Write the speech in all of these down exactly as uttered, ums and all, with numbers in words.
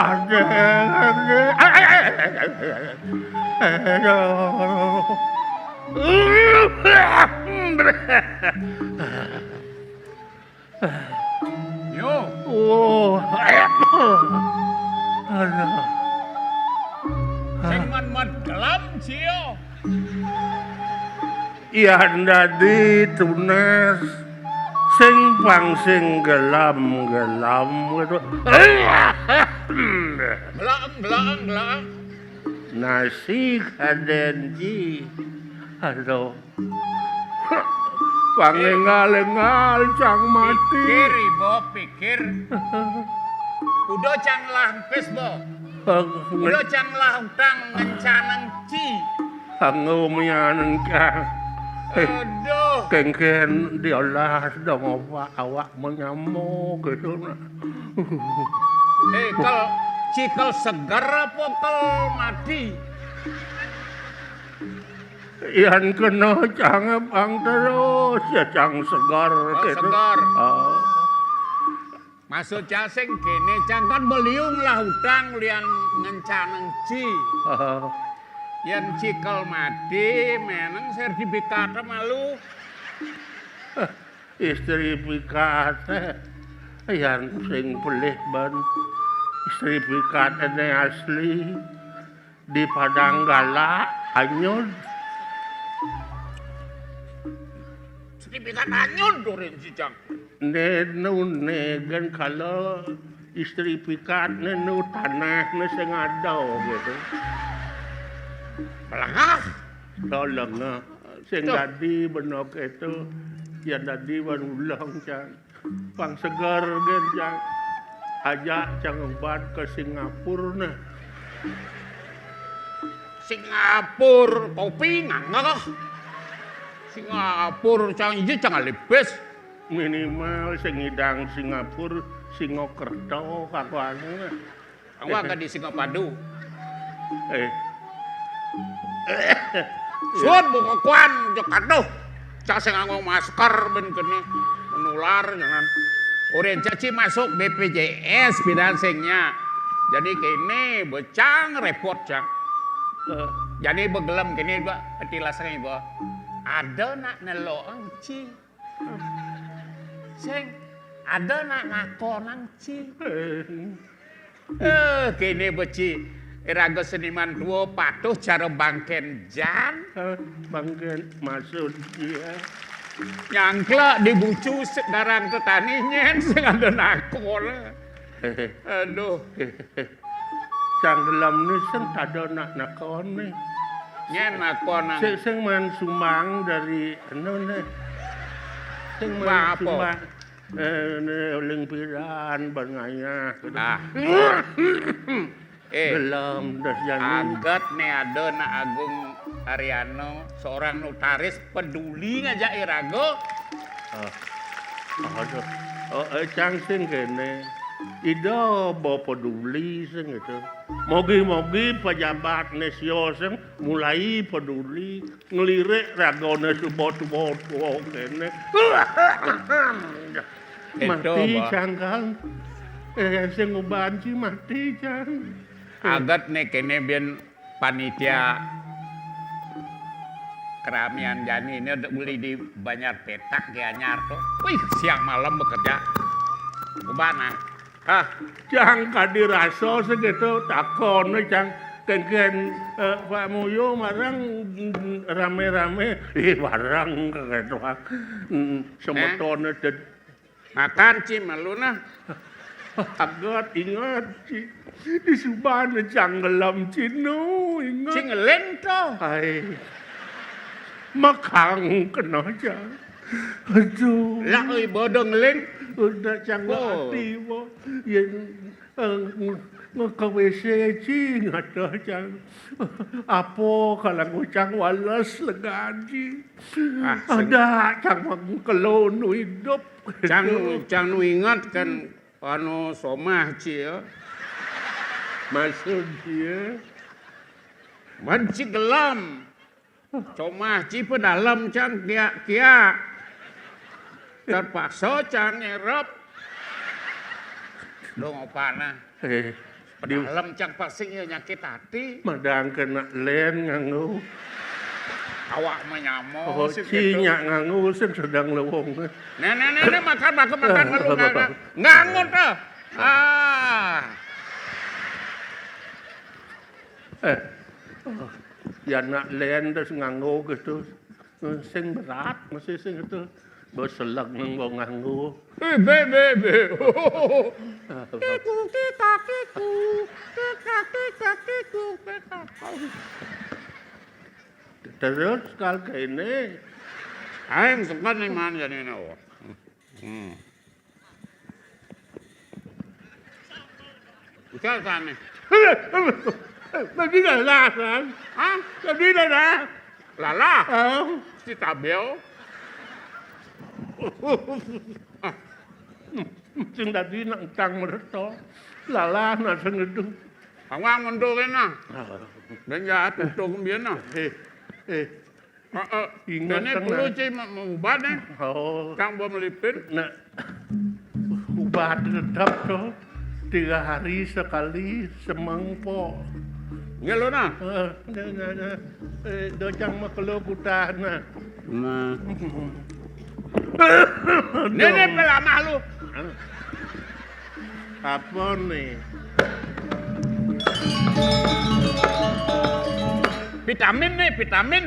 Aduh. Yo. Oh. Aduh. Sing man-man gelam, Cio. Yan dadi tunas sing pang sing gelam-gelam gitu. Belaang, belaang, belaang. Nasi kaden ci. Aduh. Pangengal-engal cang mati. Pikir, Ibo, pikir. Udo cang lah empis, Bo. Udo cang lah utang ngencanang ci. Kanggo mianeng cang. Eh, aduh. Kengken diolah dong opak awak menyamuk gitu nah. Eh, kel, cikel seger apa kel mati? Yan kena cang pang terus ya cang segar. Oh, gitu. Segar. Oh. Maksud cang sing kene, cang kan beliung lah utang lian ngencaneng ci. Oh. Yan cikel mati, meneng sertifikat malu. Istri pikat. Yan sing pelih ban. Istri pikat ini asli. Di Padang Galak, anyud. Sertifikat anyud, durin sicang. Nenu, negen kalau istri pikat nenu tanah ne sing ada gitu. Melengah. Tolong, sing dadi benok itu, ya dadi ban ulang, cang. Pang seger gen, cang. Ajak cang obat ke Singapura nah. Singapura, topi ngangah. Singapura, cang, iya cang alipis. Minimal sing ngidang Singapura, Singokerto, kakuane nah. Awak ka di Singapadu. Eh. Sun, buka kuan, jek aduh. Cak sing nganggo masker ben kene menular jangan. Oren caci masuk B P J S bidan singnya. Jadi kene becang repot cang. Eh. Jadi begelem kene ba tilas ibu. Ada nak nelo angci. Sing ada nak nakon angci. Eh. Eh, kene beci. Iraga seniman tua patuh cara bangken jan. Eh, bangken maksud dia. Nyangkla di bucu se-, garang tetani nyen sing ada nakon. Aduh. Cang gelam ni sing tada nak nakon ni. Nyen nakon nang. Sing, sing man sumbang dari anu ni. Sing man sumbang. Eh, ni uling piran ban ngayah. Ah. Eh, gelem das jani. Aget ni ada nak Agung Ariano, seorang notaris peduli ngajak iraga. Ah. Aduh. Oh, eh, cang sing kene. Ida ba peduli sing itu. Mogi-mogi pejabat ne sio sing mulai peduli. Ngelirik ragane suba-suba tua kene. Mati cang kan. Eh, sing uban ci mati cang. Aget ne kene bin panitia keramian jani ini udah boleh di Banjar Petak Gianyar tuh. Wih, siang malam bekerja. Uban ah. Hah, cang kadi rasa segitu takon cang kengken, eh, Pak Muyo marang, mm, rame-rame. Ih, barang gitu. Mm, semetone ted- Makan ci malu nah. Agat ingat ci. Di suban cang gelam cinu ingat. Ci ngeling to. Hai. Makang kena cang. Aduh. Lah, oi, bodoh ngeling. Udah cang ati, bo. Yen, eh, nge-, nge-, ke W C ci ngata cang. Apa kalau ngucang wales legaji. Ah, ada cang mengkelonu hidup. Cang, cang nu ingat kan anu somah ci ya. Maksud dia. Manci gelam. Somah ci pedalem cang kia-kia. Terpaksa cang ngerep. Dong opana. Eh. Di dalam cang pasing ya nyakit hati. Madang kena len nganggo. Awak manyamo. Oh, sing ci gitu. Nyak nganggo sing sedang lewong. Nah, nah, nah, nah, makan, makan, makan, ah, malu, apa, apa, nganggo, apa? Nganggo tuh. Ah. Eh. Oh, ya nak len terus nganggo gitu. Sing berat masih sing itu. Beselak nang wong nganggo. Eh, be, be, be. Kiku, kika, kiku. Kika, kika, kiku, kika. Terus kal kene. Aing sempat nih man jadi ini. Hmm. Bisa sana. Tadi dah lah, kan? Hah? Tadi dah dah. Lalah. Ah. Si Tabel. Sing tadi nak utang mereto. Lalah nak sing itu. Awang mundur kena. Ah. Dan jahat untung biar nah. Eh, eh. Heeh. Ingat ini tenang. Perlu, Ci, mau, mau ubat nih. Oh. Cang bawa melipir. Nah, ubat tetap tuh. Tiga hari sekali semangpok. Nggih, lho, nah. Eh, nah, nah, nah. Eh, do cang makelo kutah, nah. Nah. Ini, ini pelamah lu. Apa nih? Vitamin nih, vitamin.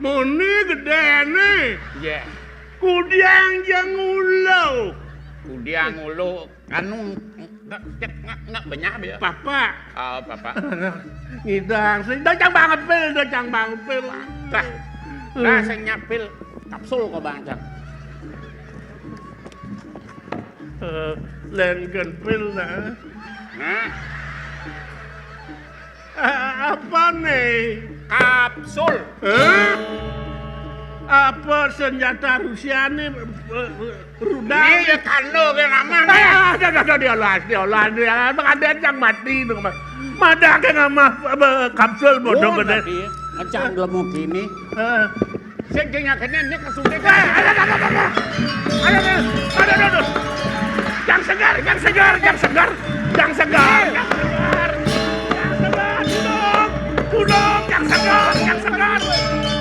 Muni gedene. Iya. Kudiang jang ulo. Kudiang ulo, anu, nggak, nggak, nggak benyah dia. Papa. Oh, papa. Ngidang, sing dacang banget pil, dacang banget pil. Dah. Dah, sing nyapil kapsul kok, Bang, Cang. Eh, len gen pil, nah. Nah. A-, apa nih? Kapsul. Hah? Apa senjata Rusia nih? Eh, eh, rudal? Ini ya kando ke nama nih. Ah, dah, dah, dah, diolas, diolas, ya. Emang ada yang mati itu, Mas. Madah ke nama, eh, kapsul bodoh. Oh, gede. Tapi ngecang gelem gini. Eh. Sing nyakitnya ini kesuntik. Eh, ada, ada, ada, ada. Ada, ada, ada, ada, ada. Yang segar, yang segar, yang segar, yang segar, yang segar. Yang segar, duduk, duduk, yang segar, yang segar,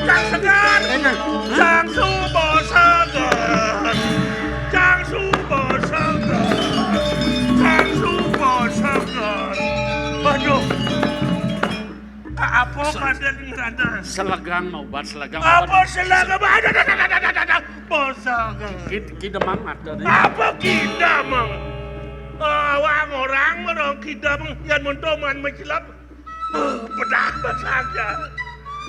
yang segar. Enak. Hah? Sang subo segar. Sang subo segar. Sang subo segar. Waduh. Ka apa se-, kadén ngrana? Selegang mau obat selegang. Apa selegang? Ada, ada, ada. Bosang. Ki-, ki-, kidemang ada nih. Apa kidemang? Awang orang merong kidemang yang mentoman mencilap. Eh, pedah saja.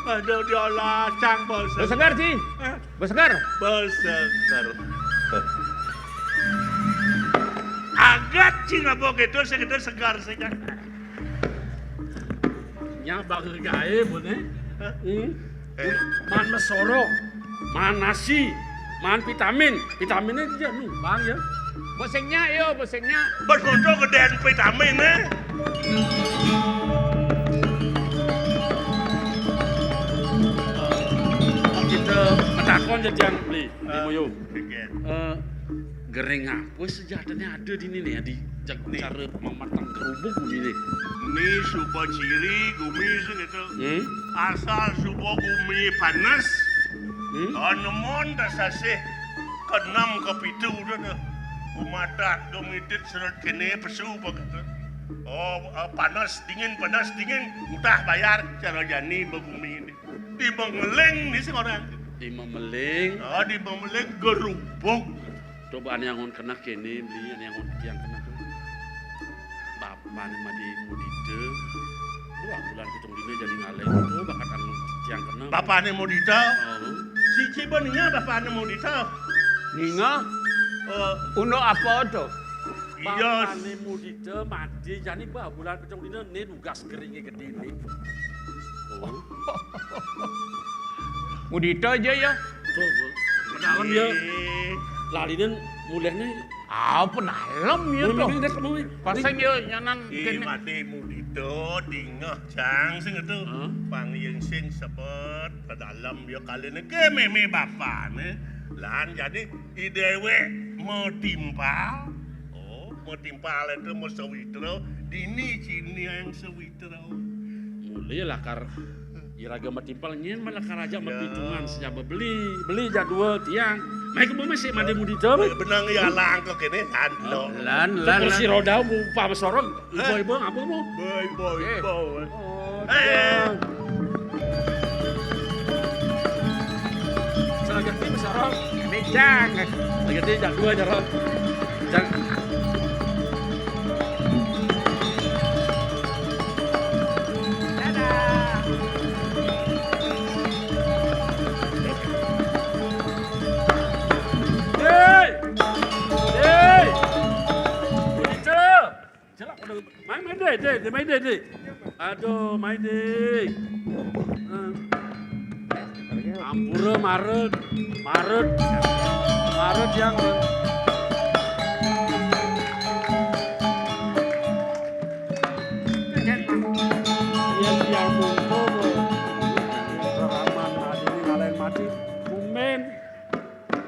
Aduh, diolah cang bosang. Bos segar, Ci. Hah? Bos segar. Bos segar. Agat cing apa gitu, sekedar segar saja. Nya bagi gaé, Bu, né. Hmm. Eh. Man mesoro, man nasi, man vitamin. Vitaminnya dia numbang ya. Bosengnya, yo, bosengnya. Bos untuk gedén vitamin, eh. Kita metakon aja yang beli di Moyo. Pikir. Eh, gering apa sejatinya ada di ini nih, di jag-, nih. Cara mematang kerubuk ini nih. Ini suba ciri gumi sing itu. Hmm? Asal suba gumi panas. Hmm? Oh, nemon tak sasih keenam kepitu dah dah. Gumatak gumitit seret kene pesu begitu. Oh, eh, panas dingin, panas dingin, utah bayar cara jani begumi ini. Di Mengeling ni sekarang. Di Memeling. Ah, di Memeling gerubuk. Coba ane angon kena kene beli, ane angon tiang kena. Bapane madi mudita. Dua bulan pitung dina jadi ngaleng. Tuh bakat angon tiang kena. Bapane mudita. Oh. Siji beninya bapane mudita. Ninga. Oh. Uno apa tuh? Iya. Bapane mudita mati jani ba bulan pitung dina ne dugas keringe gedene. Oh. Mudita aja ya. Coba. Dalam ya. Eh. Lalinen mulihne. Ah, penalem ya tuh. Mami, mami, mami. Pasang ya nyanan. Eh, kene. Mati mudita dingeh cang sing itu. Hah? Pang yen sing sebet ke dalam ya kaline ke meme bapane. Lan jadi i dewek metimpal. Oh, metimpal itu mesawitra dini cini Yang sewitra. Mulai lakar iraga matimpal nyén mah lakar aja mapitungan sejaba beli, beli jadwal tiang. Main kemu masih mandi mudi teu. Benang ya langkok ini kan. Lan, lan, kursi roda mu upah sorong. Ibu-ibu apa mu? Boy, boy, boy. Eh. Salageti sareng. Ini jang. Salageti jang dua jang. Jang. Dadah. Hei. Hei. Kucing. Jelek, aduh, main, main deh, deh, deh, main deh, deh. Aduh, main deh. Eh. Ampura, maret, maret, maret yang yang yang mungko. Ramahan adini ngalahin mati. Kumen.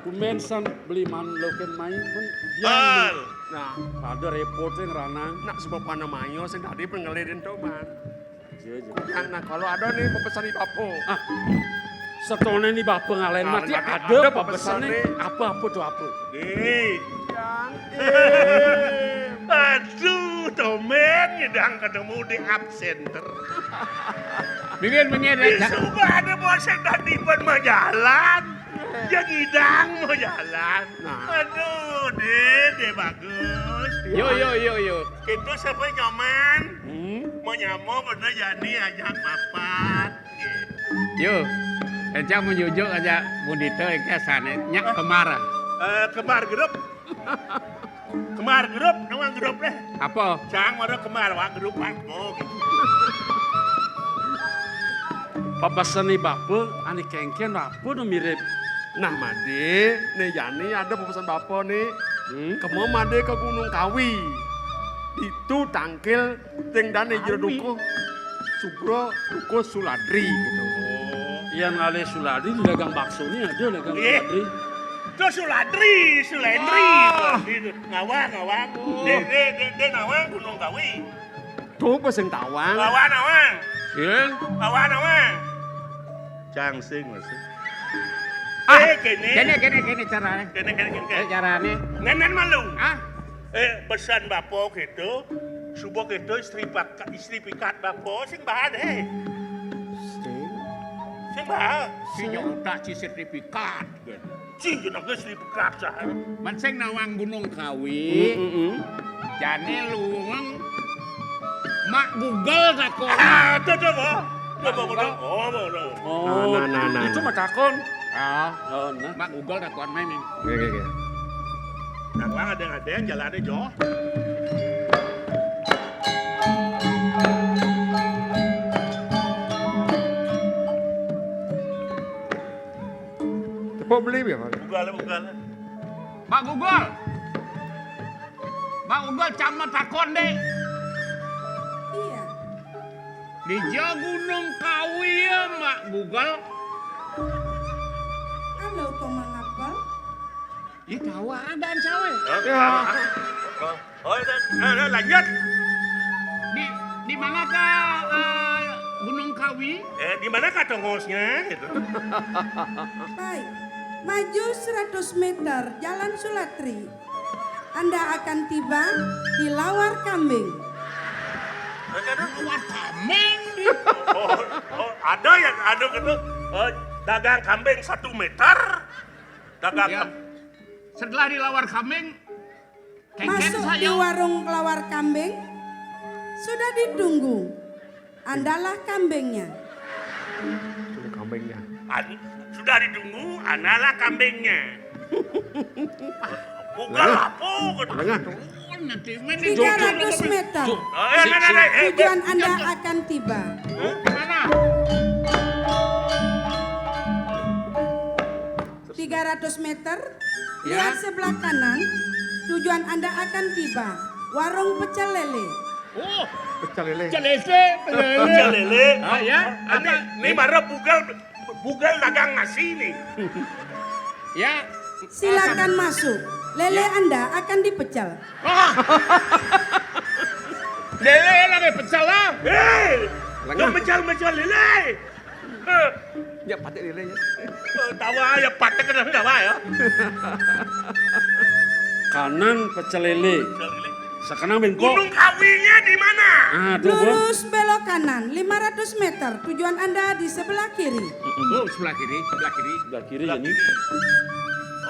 Kumen san beli manlokin main pun. Nah, ada repot sing ranang. Nak sebab mana mayo sing tadi pengelidin toban. Iya, iya. Yang nah kalau ada nih pepesan di bapo. Ah. Setone nih bapo ngalahin mati ada pepesan nih. Apa-apa tuh apa? Nih. Aduh, tomen ngidang ketemu di absenter. Mungkin, mungkin, ya. Suka ada bos yang tadi pun mau jalan. Ya ngidang mau jalan. Nah. Aduh, deh, deh bagus. Yo, yo, yo, yo. Itu siapa nyaman? Hmm? Mau nyamo bener jani ajak papat. Yo. Encang menjujuk aja Bundita engke sane. Nyak kemar. Eh, kemar grup. Kemar grup, nawang grup deh. Apa? Cang mara kemar, wak grup, wak. Oh, gitu. Pepesan ni bapa, ane kengken bapa nu mirip. Nah, Made, ne jani ada pepesan bapa ni. Hmm? Kema Made ke Gunung Kawi. Ditu tangkil Ting dane jero dukuh Sugro, dukuh Suladri gitu. Oh, iya ngalih Suladri, dagang bakso ni ada dagang Suladri. Itu Suladri, Sulendri. Ah. Gitu. Ngawang, ngawang. Dek, dek, dek, dek, ngawang Gunung Kawi. Tuh, pesing tawang. Ngawang, ngawang. Iya. Ngawang, ngawang. Cang sing masih. Ah, eh, kene. Kene, kene, kene carane. Kene, kene, kene, kene. Eh, carane. Nenen malu. Ah? Eh, pesan bapa gitu, suba gitu istri paka-, istri pikat bapa sing bahas, eh. Sing? Sing bahas. Sing utak ci sertifikat, gitu. Sing jenenge istri pikat sah. Men sing nawang Gunung Kawi. Hmm, hmm, hmm. Jane luwung Mak Google takon. Ah, tuh, tuh, tuh. Mak Google. Oh, oh, oh. Oh, nah, nah, nah, nah. Itu mah takon. Ah, oh, nah. Mak Google takon main nih. Oke, oke, oke. Nah, Bang, ada, ada yang jalannya, Jo. Tepuk beli ya, Pak? Buka lah, buka lah. Mak Google. Mak Google, cang mah takon, Dek. Iya. Di Gunung Kawi ya, Mak Google. Halo, kok mangapel? Ih, tawa ada cawe. Ya. Oh, oh, oh, udah, udah, lanjut. Di, di manakah, eh, Gunung Kawi? Eh, di manakah tongosnya, gitu? Baik, maju seratus meter, Jalan Sulatri. Anda akan tiba di Lawar Kambing. Lawar Kambing? Oh, oh, ada yang anu gitu. Oh, dagang kambing satu meter. Dagang. Ya. Setelah di Lawar Kambing, masuk di warung Lawar Kambing, sudah ditunggu. Andalah kambingnya. Itu kambingnya. An-, sudah ditunggu, analah kambingnya. Bukan apa, gitu. Tiga ratus meter. Oh, ya, nah, nah, nah, eh, tujuan Anda akan tiba. Hah? Mana? Tiga ratus meter, ya. Lihat sebelah kanan, tujuan Anda akan tiba warung pecel lele. Oh, pecel lele. Pecel lele, pecel lele. Pecel lele. Ah, ya. Ini, ini marah bugal, bugal dagang nasi nih. Ya. Silakan masuk. Lele Anda akan dipecel. Ah. Lélé lagi pecel lah. Héi, jangan pecel-pecel lélé. Ya, patek lélé ya. Tawa ya, patek kena tawa ya. Kanan pecel lélé. Sekarang bengkok. Gunung Kawinya di mana? Ah, tuh, Bu. Lurus belok kanan lima ratus meter. Tujuan Anda di sebelah kiri. Oh, sebelah kiri, sebelah kiri. Sebelah kiri ya, nih.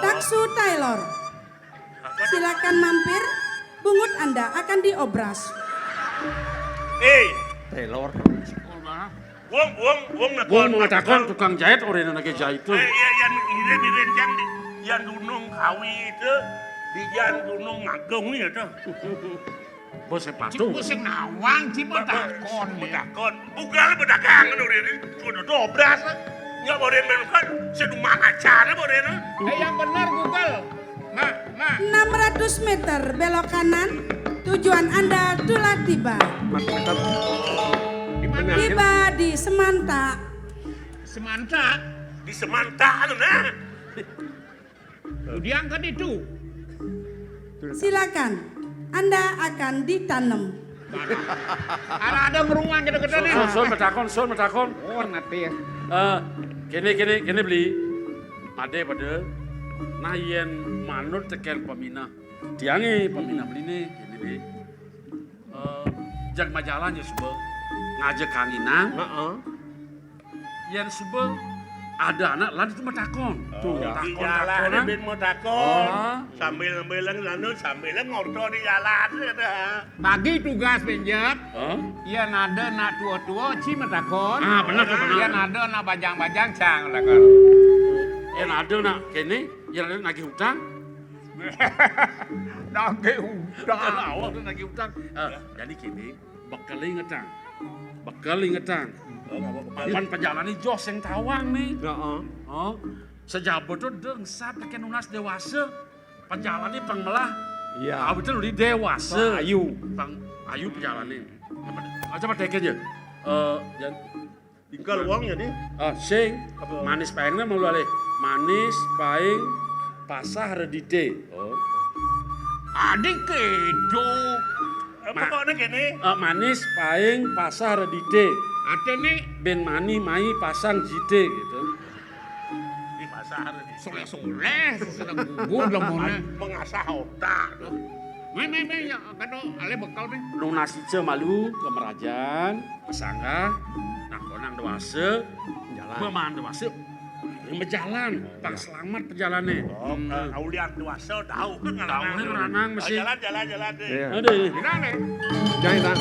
Taksu Taylor. Silakan mampir. Bungut Anda akan diobras. Eh, Taylor. Wong, wong, wong, wong mengatakan tukang jahit orang yang lagi jahit tuh. Eh, iya, yang irin-irin yang di, yang Gunung Kawi itu, di yang Gunung Magung itu. Bos sepatu. Cik, bos yang nawang, cik, mau takon, ya. Takon. Bukan berdagang, udah ini, sudah dobras. Nggak boleh main kan, sedumang acara boleh. Eh, yang benar, Google. Nah, nah. Enam ratus meter belok kanan, tujuan Anda telah tiba. Empat meter. Di mana? Tiba di Semanta. Semanta? Di Semanta, anu, nah. Udah diangkat itu. Silakan, Anda akan ditanam. Ada, ada ngeruang gede-gede nih. Sun, Sun, sun, betakon, Sun, betakon. Oh, nanti ya. Eh, kene, kene, kene beli. Ade pada. Nah, yen manut teken peminah. Tiange peminah beli nih, kene nih. Eh, jag majalan ya suba. Ngajak kanginan. Heeh. Yen suba ada anak lan itu metakon. Oh, tuh, ya. Takon, di jalan takon, ah. Ben mau takon. Oh. Sambil bilang lalu sambil ngorto di jalan gitu. Bagi tugas penjep. Hah? Yen ada nak tua-tua, ci metakon. Ah, bener tuh, bener. Yen ada nak bajang-bajang, cang metakon. Yen ada nak kene, yen ada nagih utang. Nagih utang. Awak tu nagih utang. Eh, jadi kene, bekel ingetang. Bekel ingetang. Pan pejalane jos yang tawang nih. Heeh. Oh, sejaba tu dengsap teken nunas dewasa. Pejalane pang melah. Iya. Awit lu di dewasa. Pang ayu. Pang ayu pejalane. Apa, apa teken ya? Eh, jan- Tinggal uangnya nih. Ah, sing. Apa? Manis paingnya mau alih. Manis paing pasah redite. Oh. Adik kedo. Eh, ma- pokoknya gini. Eh, manis paing pasah redite. Artinya? Ben mani mai pasang jite gitu. Di pasar. Soleh-soleh, sedang gugur dong, mone. Mengasah otak tuh. Main, main, main, ya, kado, alih bekal, main. Nunas ica malu ke merajan. Pesanggah, nah, konang dewasa, jalan. Beman dewasa, yang berjalan, pang selamat perjalannya. Oh, eh, aulian dewasa, tahu kan. Tahu kan, ngeranang mesti. Ah, jalan, jalan, jalan deh. Iya. Aduh. Gimana? Jangan, Bang.